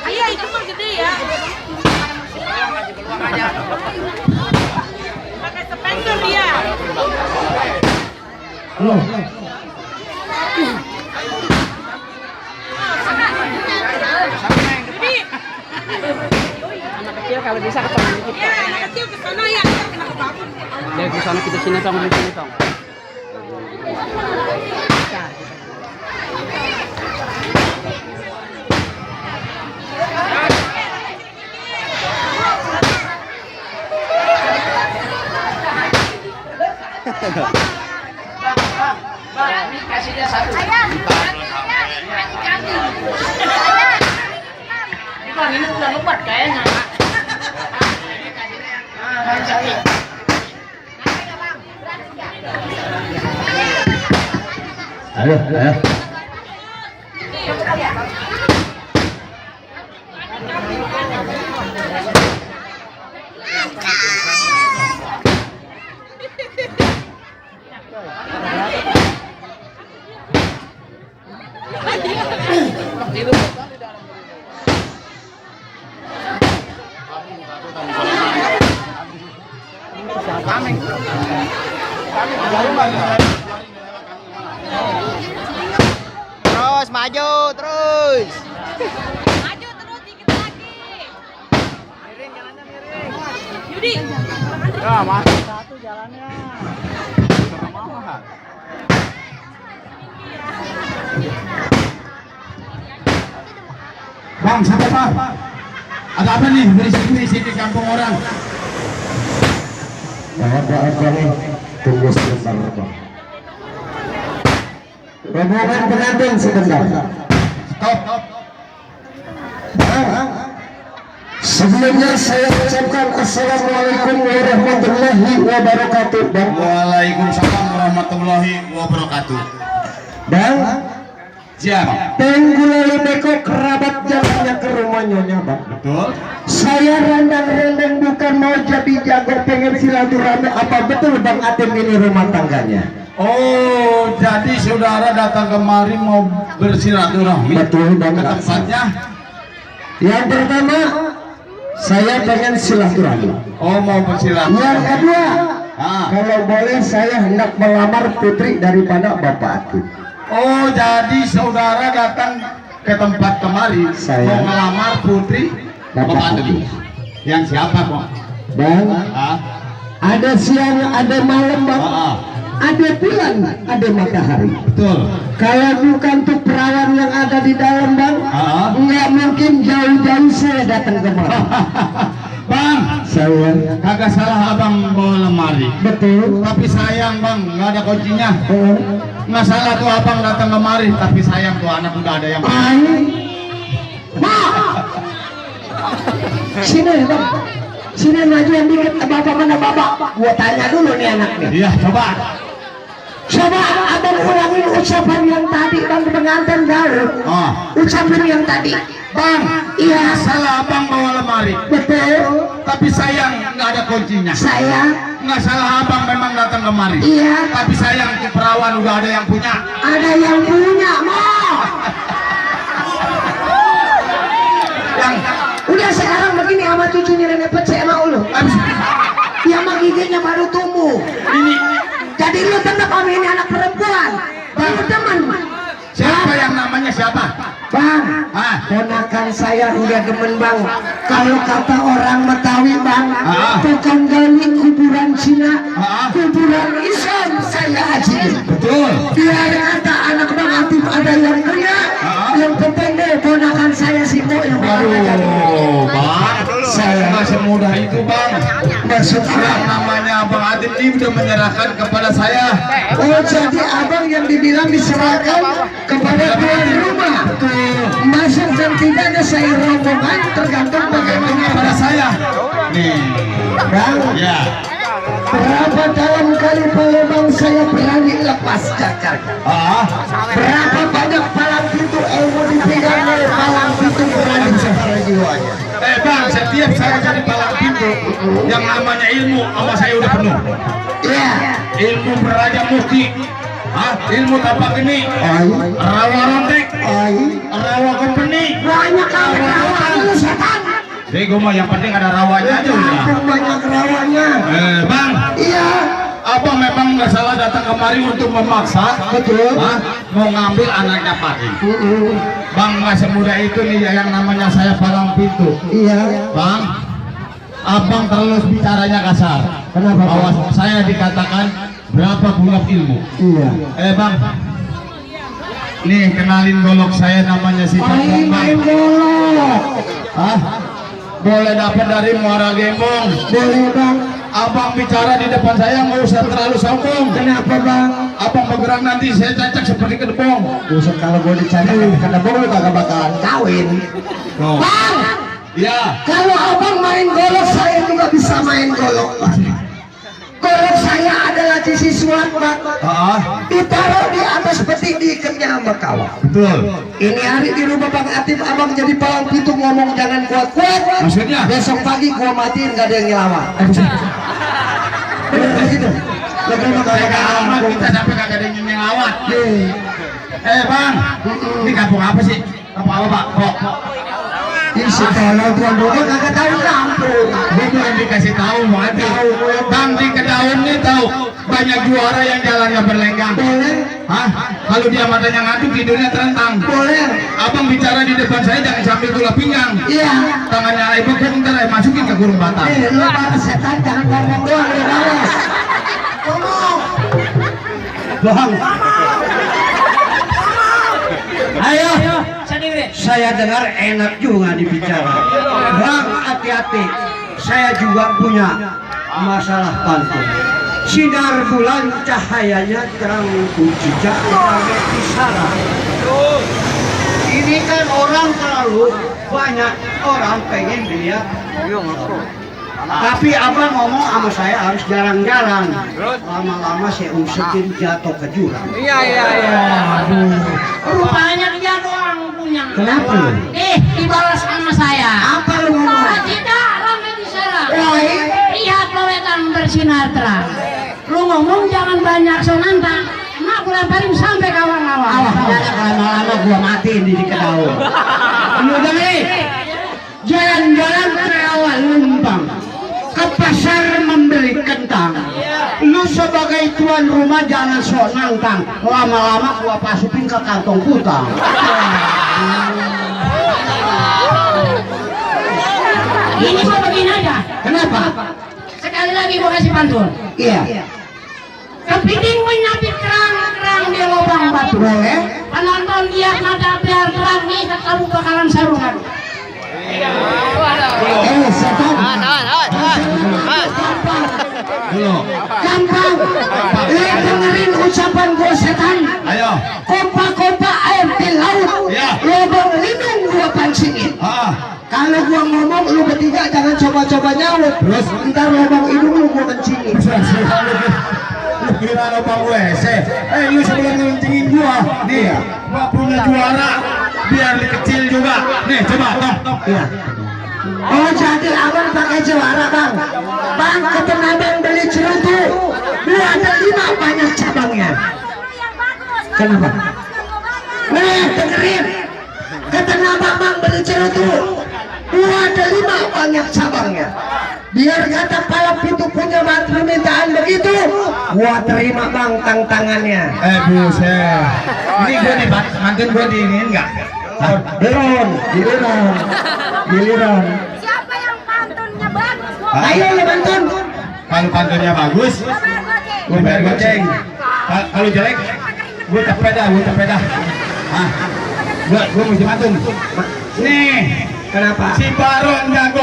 Iya itu mah gede ya. Pakai sepensor dia. Halo. Anak kecil kalau bisa ke sana dikit. Iya, anak kecil ke sana ya. Kenapa bangun? Dari ke sana kita sini sama di sini tong. Kasihnya satu. Ini udah lebat kayaknya. Ayo, ayo. Terus maju terus. Maju terus dikit lagi. Miring jalannya miring. Yudi. Ya masih satu jalannya. Bang, siapa Bang? Ada apa nih berisik-berisik di kampung orang? Ada apa nih? Tunggu sebentar Bang. Rombongan pengantin sebentar. Stop. Sebelumnya saya ucapkan Assalamualaikum warahmatullahi wabarakatuh. Bang. Waalaikumsalam warahmatullahi wabarakatuh. Bang, Siapa? Tenggulali Beko kerabat jalannya ke rumah Nyonya Bang. Betul. Saya rendang-rendang bukan mau jadi jago, pengen silaturahmi. Apa betul Bang Atim ini rumah tangganya? Oh, jadi saudara datang kemari mau bersilaturahmi. Betul Bang. Ke tempatnya. Yang pertama, saya pengen silaturahmi. Oh, mau bersilaturahmi. Yang kedua, Ah. kalau boleh saya hendak melamar putri daripada Bapak Atim. Oh, jadi saudara datang ke tempat kemari Saya. mau melamar putri Bapak Bapak Atim. Yang siapa kok? Bang, Ah, ada siang, ada malam Bang. ah, Ada bulan, ada matahari. betul. Kalau bukan tuh perawan yang ada di dalam Bang, Ah. nggak mungkin jauh-jauh saya datang kemari. Bang, Saya kagak salah abang bawa lemari. betul. Tapi sayang bang, nggak ada kuncinya. Oh, Nggak salah tuh abang datang kemari, tapi sayang tuh anak udah ada yang. Ma, sini Bang, sini majuan dikit. Bapak mana Bapak? Gua tanya dulu nih anak nih. Iya, coba. Coba abang ulangin ucapan yang tadi Bang pengantin gaul. Oh, Ucapan yang tadi. bang, Iya, salah abang bawa lemari, betul. tapi sayang nggak ada kuncinya. Saya, Nggak salah abang memang datang kemari, iya, tapi sayang tuh perawan udah ada yang punya. ada yang punya, Ma. Yang Udah sekarang begini sama cucunya nenek pecek sama lu. habis Dia mah giginya baru tumbuh. ini Jadi lu tetap sama ini anak perempuan. Baru teman. siapa yang namanya siapa? Bang, Ah, ponakan saya udah demen Bang. Kalau kata orang Betawi Bang, Ah. tukang gali kuburan Cina, Ah. kuburan Islam saya aja. betul. Biar kata anak Bang Atif ada yang punya, Ah. yang penting deh ponakan saya si Mo yang Aduh, bang, Saya. nggak semudah itu bang. maksud Yang abang. namanya abang Adit ini udah menyerahkan kepada saya. Oh jadi abang yang dibilang diserahkan kepada tuan rumah. Masuk dan tidaknya saya rombongan tergantung bagaimana Kepada saya. Nih, Bang. ya. Berapa dalam kali Palembang saya berani lepas cakar. Ah, Berapa banyak palang pintu ilmu dipegang oleh palang pintu berani secara jiwanya. bang, setiap setiap saya jadi palang pintu, yang namanya ilmu sama saya udah penuh. Iya. Ilmu beraja musti, ilmu tapak geni, rawa rontek, rawa kompeni. Banyak kali rawa itu setan. Bego mah yang penting ada rawanya aja udah. Banyak rawanya. Bang. Iya. Abang memang nggak salah datang kemari untuk memaksa, Betul. mau ngambil anaknya Pati. Bang, nggak semudah itu nih yang namanya saya palang pintu. Iya. Bang, abang terlalu bicaranya kasar. Kenapa, Bang? Bahwa saya dikatakan berapa bulak ilmu. Iya. Bang, nih kenalin golok saya namanya si Main golok. Boleh dapat dari Muara Gembong. Boleh bang. Abang bicara di depan saya nggak usah terlalu sombong. Kenapa bang? Abang bergerak nanti saya cacak seperti kedebong. Busuk kalau gue dicari karena gue kagak bakalan kawin. Oh. Bang, Ya. kalau abang main golok saya juga bisa main golok bang. Golok saya adalah sisi suat bang. Ditaruh di atas peti diikatnya sama kawan. Betul. Ini hari di rumah Bang Atif abang jadi palang pintu ngomong jangan kuat-kuat. Maksudnya? Besok pagi gua matiin gak ada yang ngelawan. Bener gitu. Amat kita sampai kagak ada yang ngelawat. Bang, ini kampung apa sih? Apa Pak? Kok? Isi tolong tuan rumah kagak tahu kampung. Gue belum dikasih tahu, mati. Bang di Kedaun nih tahu banyak juara yang jalannya berlenggang. Boleh. Kalau dia matanya ngaduk hidungnya terentang. Boleh. Abang bicara di depan saya jangan sambil tulang pinggang. Iya. Tangannya ibu kan ntar masukin ke kurung batang. Lu balas setan jangan ngomong doang lu balas. Ngomong. Bang. Ayo. Saya dengar enak juga dibicara. Bang, hati-hati. Saya juga punya masalah pantun. Sinar bulan cahayanya terang jejak isyarat. Ini kan orang terlalu banyak orang pengen lihat. Tapi abang ngomong sama saya harus jarang-jarang. Lama-lama saya usetin jatuh ke jurang. Iya. Rupanya dia doang punya. Kenapa lu? Dibalas sama saya. Apa lu ngomong? Tidak, ramai di sana. Woi. Lihat wetan bersinar terang. Lu ngomong jangan banyak sonanta. Emak gue lemparin sampai kawan-kawan. Alah, lama-lama gua matiin di Kedaun. Lu udah nih. Jalan-jalan ke rawa Lumbang. Ke pasar membeli kentang. Lu sebagai tuan rumah jangan sok nantang. Lama-lama gua masukin ke kantong putang. Ini gua begini aja. Kenapa? Sekali lagi gua kasih pantun. Iya. Kepiting menyapit kerang-kerang di lubang batu. Boleh. Penonton lihat mata biar terang nih kamu bakalan sarungan. Setan. Dulu. Gampang. Dengerin ucapan gua setan. Ayo. Kompa-kompa air di laut. Ya. Lubang lindung gua pancingin. Kalau gua ngomong lu bertiga jangan coba-coba nyaut. Terus? Ntar lubang hidung lu gua kencingin. Lu kira lubang WC? Lu sebelum ngencingin gua, nih, gua punya juara, biar kecil juga. Nih, coba, tong. Iya. Oh jadi abang pakai juara bang. Bang ketemu abang beli cerutu. Gua ada 5 banyak cabangnya. Kenapa? Nih dengerin. Ketemu abang bang beli cerutu. Gua ada 5 banyak cabangnya. Biar kata pala pintu punya permintaan begitu, gua terima bang tantangannya. Buset. Ini gua nih, mantun gua diinin nggak? Giliran. Siapa yang pantunnya bagus? Ayo lu bantuin. Kalau pantunnya bagus, gua bayar goceng. Kalau jelek, gua cepet dah. Gua mesti pantun. Nih, Kenapa? si Baron jago.